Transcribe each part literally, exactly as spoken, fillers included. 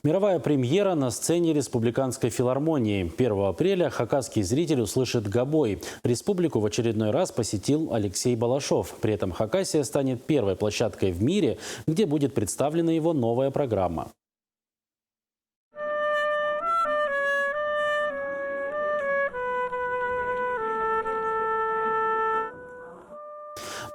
Мировая премьера на сцене Республиканской филармонии. Первого апреля хакасский зритель услышит гобой. Республику в очередной раз посетил Алексей Балашов. При этом Хакасия станет первой площадкой в мире, где будет представлена его новая программа.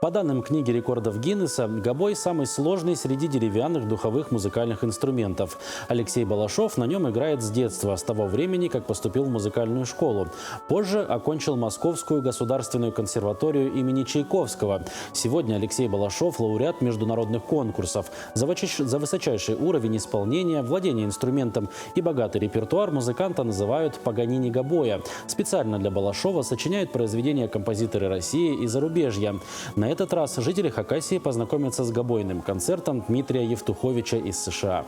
По данным книги рекордов Гиннесса, гобой самый сложный среди деревянных духовых музыкальных инструментов. Алексей Балашов на нём играет с детства, с того времени, как поступил в музыкальную школу. Позже окончил Московскую государственную консерваторию имени Чайковского. Сегодня Алексей Балашов — лауреат международных конкурсов. За высочайш-, за высочайший уровень исполнения, владение инструментом и богатый репертуар музыканта называют Паганини гобоя. Специально для Балашова сочиняют произведения композиторы России и зарубежья. На этот раз жители Хакасии познакомятся с гобойным концертом Дмитрия Евтуховича из С Ш А.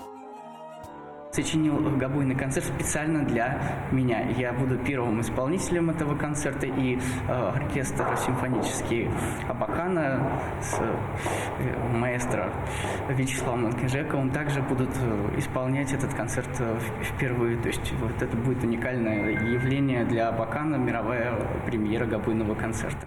Сочинил гобойный концерт специально для меня. Я буду первым исполнителем этого концерта, и, э, оркестр симфонический Абакана с, э, маэстро Вячеславом Ланкинджековым также будут, э, исполнять этот концерт, э, в-, впервые. То есть вот это будет уникальное явление для Абакана, мировая премьера гобойного концерта.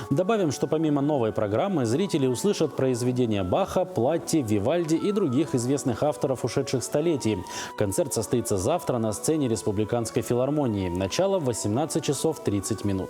Добавим, что помимо новой программы зрители услышат произведения Баха, Платти, Вивальди и других известных авторов ушедших столетий. Концерт состоится завтра на сцене Республиканской филармонии. Начало в восемнадцать часов тридцать минут.